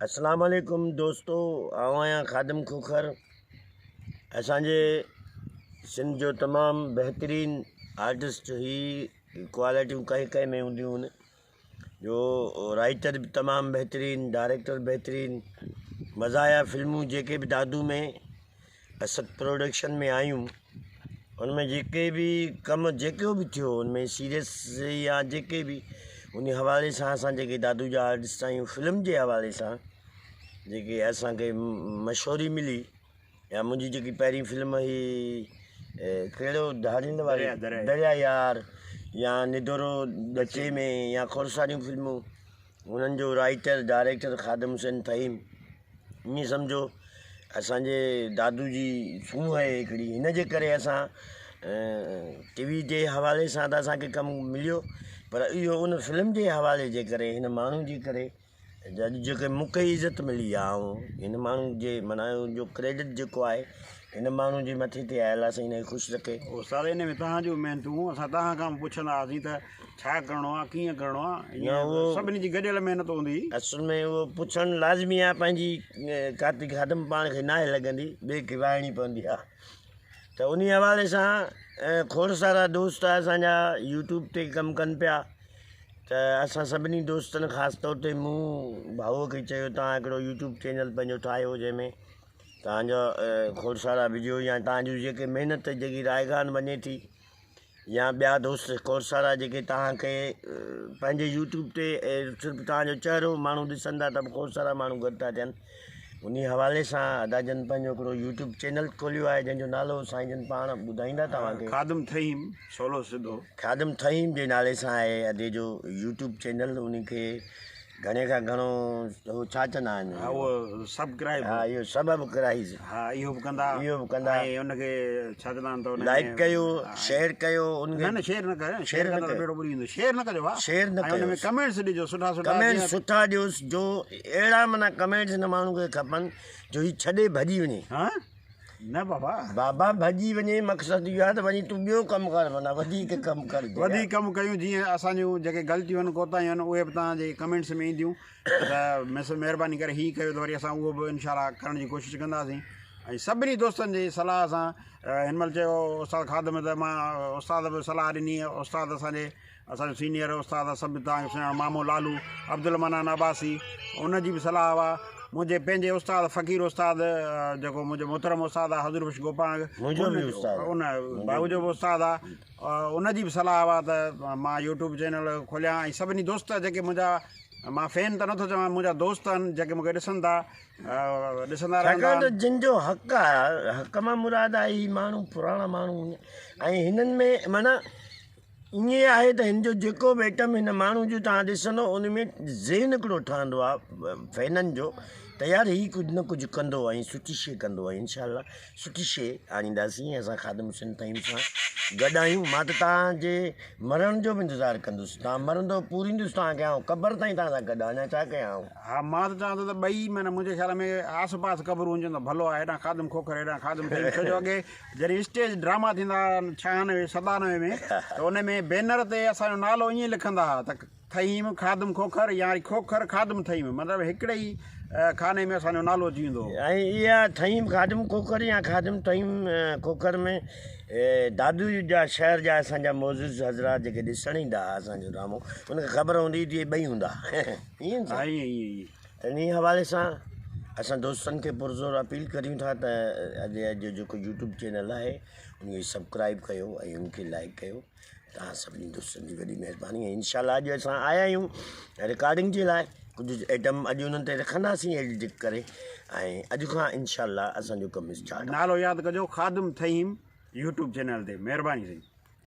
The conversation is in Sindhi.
اسلام عليڪم دوستو آئون آهيان خادم کوکر اسان جي سنڌ جو تمام بهترين آرٽسٽ هي ڪوالٽيون ڪنهن ڪنهن ۾ هونديون آهن جو رائٽر به تمام بهترين ڊائريڪٽر بهترين مزايا فلمون جيڪي به دادو ۾ اسد پروڊڪشن ۾ آيون ان ۾ جيڪي به ڪم جيڪو به ٿيو ان ۾ سيريس يا جيڪي به ان حوالي سان اسان جيڪي دادو جا آرٽسٽ آهيون فلم جي حوالي سان جيڪي اسانکي مشهوري ملي يا منهنجي جيڪي پهرين فلم هئي ڪهڙو ڌاڙيل واري دريا يار يا ندورو ڏچي ۾ يا کوڙ ساريون فلمون انهن جو رائٽر ڊائريڪٽر خادم حسين فهيم ائين سمجهو اسان جي دادو جي سونهن آهي هڪڙي هن جي ڪري اسان ٽي وي جي حوالي سان ته اسان کي ڪم مليو پر اهو ان فلم جي حوالي جي ڪري هن ماڻهو جي ڪري اڄ جيڪي مون کي عزت ملي آهي آئون هن ماڻهو جي معنيٰ جو ڪريڊٽ جيڪو آهي هن ماڻهو جي مٿي تي آهي الله سائين هن کي خوش رکي. استاد ان ۾ توهان جون محنتون اسان توهان کان به پڇندا هئاسين ته ڇا ڪرڻو آ ڪيئن ڪرڻو آ نه اهو سڀني جي گڏيل محنت هوندي هئي. اصل ۾ اهو پڇڻ لازمي آ پنهنجي ڪاتي خادم پاڻ کي ناهي لڳندي ٻئي کي وائڻي پوندي آ ته انهي حوالي سان کوڙ سارا دوست اسان جا يوٽيوب تي ڪم ڪن پيا ته اسان سڀني دوستن خاص طور تي مون ڀائوء کي چيو توهان هڪڙو يوٽيوب چينل پنهنجو ٺاهيو جنهن ۾ توهان جا کوڙ سارا وڊيو يا توهان جون جيڪي محنت جيڪي رائگان وڃي ٿي يا ٻيا دوست کوڙ سارا جيڪي توهان کي پنهنجي يوٽيوب تي صرف توهان جو چهرو ماڻهو ڏسن ٿا ته به کوڙ سارا ماڻهو گڏ ٿا ٿين انهي حوالي سان ادا جن پنهنجو هڪڙو يوٽيوب چينل کوليو آهي جنهن جو نالو سائين جن پاڻ ٻڌائيندا توهان کي. خادم ٿهيم سولو سڌو. خادم ٿهيم جي نالي سان آهي ادي جو يوٽيوب چينل انهي کي گهڻي کان گهڻو هو ڇا چوندا آهن ها اهو سبڪرائب ها اهو سبڪرائيز ها اهو به ڪندا اهو به ڪندا ۽ ان کي ڇا چوندا آهن ته ان لائڪ ڪيو شيئر ڪيو ان کي نه نه شيئر نه ڪيو شيئر ڪندا ته ٻيڙو ٻڏي ويندو شيئر نه ڪجو ڀاء شيئر نه ڪيو ۽ ان ۾ ڪمينٽس ڏجو سٺا سٺا ڪمينٽس سٺا ڏيوس جو اهڙا معنيٰ ڪمينٽس هن ماڻهو کي کپن جو هي ڇڏي ڀڄي وڃي ها نه بابا. بابا ڀڄي وڃي مقصد اهو آهي ته وڃي تون ٻيو ڪم ڪر معنيٰ وڌيڪ ڪم ڪر وڌيڪ ڪم ڪيون جيئن اسان جون جيڪي غلطيون آهن ڪوتاهيون آهن اهي به توهان جي ڪمينٽس ۾ اينديون ته مس مهرباني ڪري هي ڪيو ته وري اسان اهو به انشاء الله ڪرڻ جي ڪوشش ڪنداسين ۽ سڀني دوستن جي صلاح سان هن مهل چيو استاد خادم ته مان استاد به صلاح ڏني استاد اسان جي اسان جو سينيئر استاد سڀ توهان کي سڃاڻو مامو لالو عبدالمنان عباسي ان جي به صلاح هئا منهنجي پنهنجي استاد فقير استاد جيڪو منهنجو محترم استاد آهي حضور بخش گوپانگ منهنجو به استاد ان ڀائو جو به استاد آهي ان جي به صلاح هئا ته مان يوٽيوب چينل کوليان ۽ سڀني دوست جيڪي منهنجا مان فين ته نٿو چوان منهنجا دوست آهن جيڪي مونکي ڏسن ٿا ڏسندا رهندا ڇاڪاڻ ته جن جو حق آهي حق مان مراد آهي هي ماڻهو پراڻا ماڻهو ۽ هنن ۾ معنيٰ ائين آهي ته هن جو جيڪو به ائٽم هن ماڻهو جو توهان ڏسندو ان ۾ ذهن هڪڙو ٺهندو آهي فينن جو ته يار هي ڪجهه نه ڪجهه ڪندو ۽ سٺي شيء ڪندو ۽ انشاء الله سٺي شيء آڻينداسين ۽ اسان خادم حسين فهيم سان گڏ آهيون مان ته توهان جي مرڻ جو به انتظار ڪندس توهان مرندو پوريندس توهان کي آئون قبر تائين توهان سان گڏ آهيان اڃا ڇا ڪيان آئون. ها مان ته چوان ٿو ته ٻئي معنيٰ منهنجي خيال ۾ آس پاس قبرون هجن ته ڀلو آهي هيڏانهن خادم کوکر هيڏانهن خادم فهيم ڇو جو اڳي جڏهن اسٽيج ڊراما ٿيندا هئا ڇهانوي ستانوي ۾ ته ان ۾ بينر تي اسان جو نالو ائين لکندا هئا ته ٿهيم خادم کوکر يا وري کوکر خادم ٿهيم مطلب هڪڙي ئي خاني ۾ اسان جو نالو اچي ويندو هو. ۽ اها ٿهيم خادم کوکر يا خادم ٿهيم کوکر ۾ دادو جا شهر جا اسان جا معزز حضرات جيڪي ڏسڻ ايندا هئا اسان جو ڊرامو ان کي خبر هوندي هئي ته اهي ٻئي هوندا ائين ها ائين ائين. انهي حوالي سان اسان دوستن کي پرزور اپيل ڪريون ٿا ته اڄ جو جيڪو يوٽيوب چينل آهي ان کي سبڪرائب ڪيو ۽ ان کي لائڪ ڪيو توهان سڀني دوستن جي وڏي مهرباني ۽ انشاء الله اڄ اسان آيا آهيون رڪارڊنگ جي لاء ڪجهه ائٽم اڄ انهن تي رکنداسين ايڊٽ ڪري ۽ اڄ کان انشاء الله اسان جو ڪم اسٽارٽ نالو ياد ڪجو خادم ٿهيم يوٽيوب چينل تي مهرباني سائين.